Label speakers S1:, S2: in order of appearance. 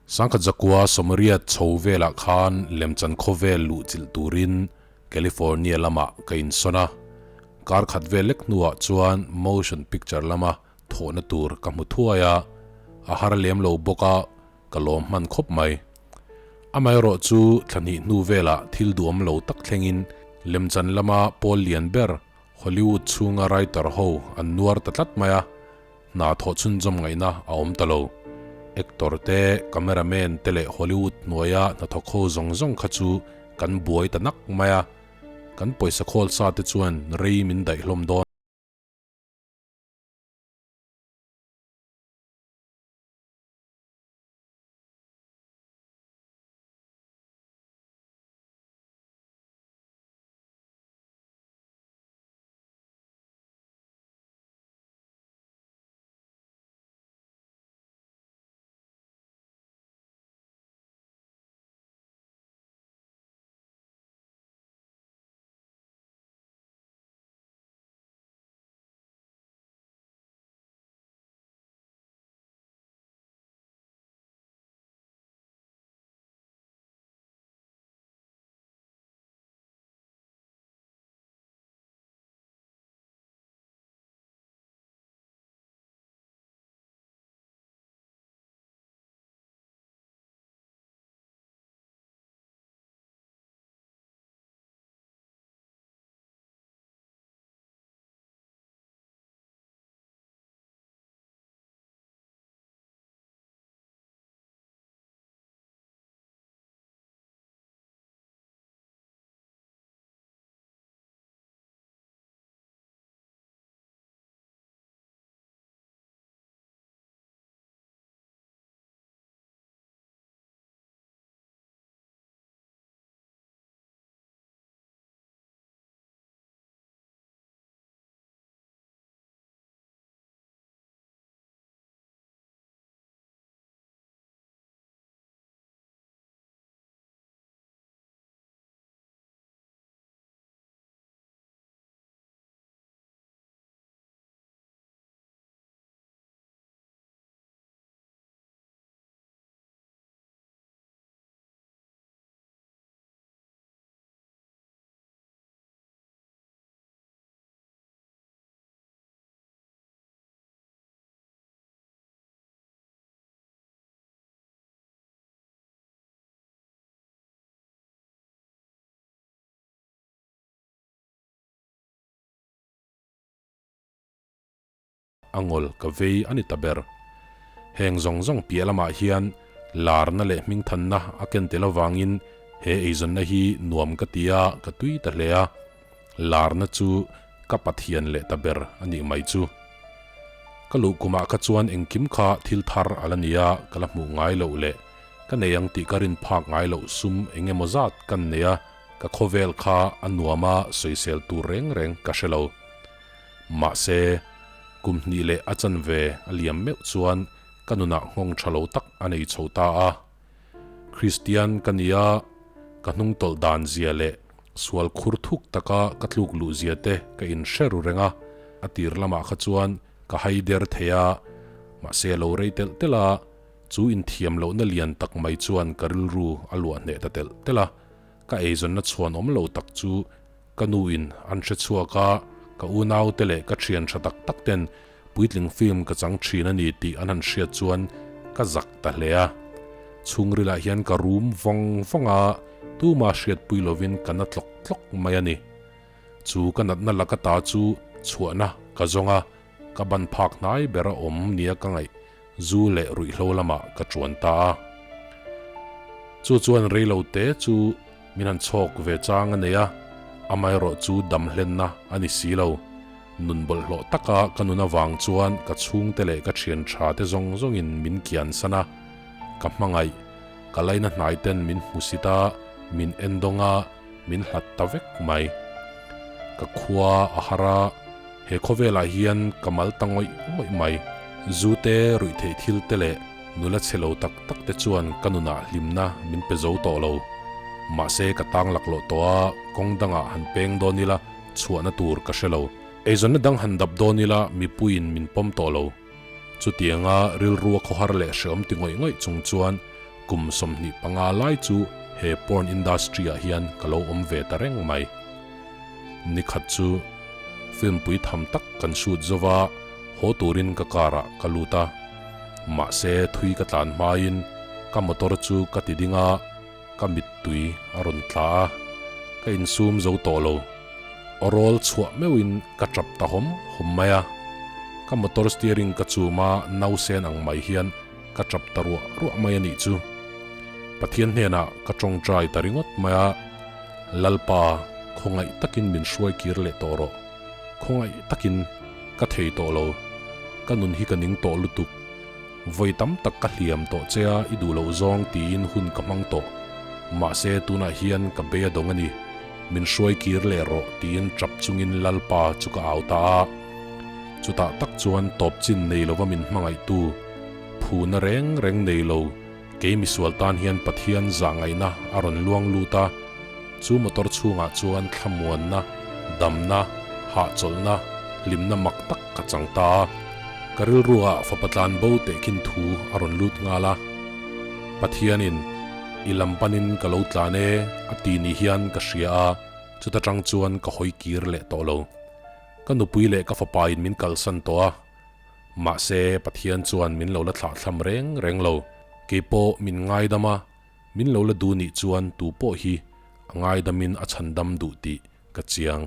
S1: 1980 chho velah khan lemchan khawvel luhchilh turin California lamah ka insawn a, kar khat vel lek hnuah chuan motion picture lama thawhna tur ka hmu thuai a, a har lem lo bawk a, ka lawm hman khawp mai. Amaherawh chu thla hnih hnu velah thil duhawm lo tak thlengin lemchan lama pawl lian ber Hollywood chhunga writer ho an nuar ta tlat mai a, hna thawh chhunzawm ngaihna a awm ta lo. Actor te, cameraman te leh Hollywood hnuaia hnathawk ho zawng zawng kha chu kan buai ta nak mai a, kan pawisa khawl sa te chuan rei min daih hlawm dawn. A ngawl ka vei a ni ta ber. Heng zawng zawng piah lamah hian larna leh hmingthanna a ken tel avangin he eizawnna hi nuam ka ti a, ka tui ta hle a. Larna chu ka Pathian leh ta ber a nih mai chu. Ka luh kumah kha chuan engkim kha thil thar a la ni a, ka la hmuh ngai loh leh ka nei ang tih ka rin phak ngai loh sum eng emaw zat kan nei a, ka khawvel kha a nuam a sawisel tur reng reng ka hre lo. Mahse, kum hnih leh a chanve a liam meuh chuan ka nunah nghawng tha lo tak a nei chho ta a. Kristian ka ni a, ka hnungtawlh dan zia leh sual khur thuk taka ka tluk luh zia te ka inhre ru reng a, a tir lamah kha chuan ka hai der thei a, mahse a lo rei telh telh a, chu inthiam lohna lian tak mai chuan ka rilru a luah hneh ta telh telh a, ka eizawnna chhuan awm lo tak chu Ka nuin an hre chhuak a, ka unaute leh ka thian tha tak tak ten puitling film ka chang thin a ni tih an han hriat chuan ka zak ta hle a. Chhungrilah hian ka rum vawng vawng a, tuma hriatpui lovin ka na tlawk tlawk mai a ni. Chu ka natna laka ta chu chhuahna ka zawng a, ka ban phak hnai ber a awm nia ka ngaih zu leh ruihhlo lamah ka chuan ta a. Chu chuan reilo te chu min han chhawk ve chang a nei a, amaherawh chu dam hlenna a ni si lo. Nun bawlhhlawh taka ka nun avang chuan ka chhungte leh ka thian tha te zawng zawngin min kian san a, ka hmangaih, ka laina hnai ten min hmusit a, min endawng a, min hlat ta vek mai. Ka khua a har a, he khawvelah hian ka mal ta ngawih ngawih mai. Zu te, ruihtheih thil te leh nula chhe lo tak tak te chuan ka nunah hlimna min pe zo tawh lo. Mahse ka tang laklawh tawh a, kawng dangah han peng dawn ila chhuahna tur ka hre lo. Eizawnna dang han dap dawn ila mipuiin min pawm tawh lo. Chutianga rilrua khawhar leh hreawm ti ngawih ngawih chung chuan Kum 25 lai chu he porn industry ah hian ka lo awm ve ta reng mai. Ni khat chu film pui tham tak kan shoot zo va, haw turin ka car ah ka lut a. Mahse thui ka tlan hmain ka motor chu ka ti ding a, ka mittui a rawn tla a, ka insum zo tawh lo. Aw rawl chhuah meuhin ka tap ta hawm hawm mai a. Ka motor steering ka chum a, nausen ang mai hian ka tap ta ruah ruah mai a nih chu. Pathian hnenah ka tawngtai ta ringawt mai a, Lalpa, khawngaih takin min hruai kir leh tawh rawh. Khawngaih takin ka thei tawh lo. Ka nun hi ka ning tawh lutuk. Vawi tam tak ka hliam tawh che a, i duh loh zawng tiin hun ka hmang tawh. Mahse, tunah hian ka bei a dawng a ni. Min hruai kir leh rawh tiin tap chungin Lalpa chu ka au ta a. Chutah tak chuan tawp chin nei lova min hmangaihtu, phuna reng reng nei lo, kei misual tan hian Pathian zahngaihna a rawn luang lut a. Chu motor chhungah chuan thlamuanna, damna, hahchawlhna, hlimna mak tak ka chang ta a. Ka rilruah fapa tlan bo tehkhin thu a rawn lut nghal a. Pathianin, I lam panin ka lo tlan e, a ti ni hian ka hria a, chuta tang chuan ka hawi kir leh tawh lo. Ka nupui leh ka fapain min kalsan tawh a. Mahse, Pathian chuan min lo la thlahthlam reng reng lo. Keipawh min ngaidam a, min lo la duh nih chuan tu pawh hi a ngaidamin a chhandam duh tih ka chiang.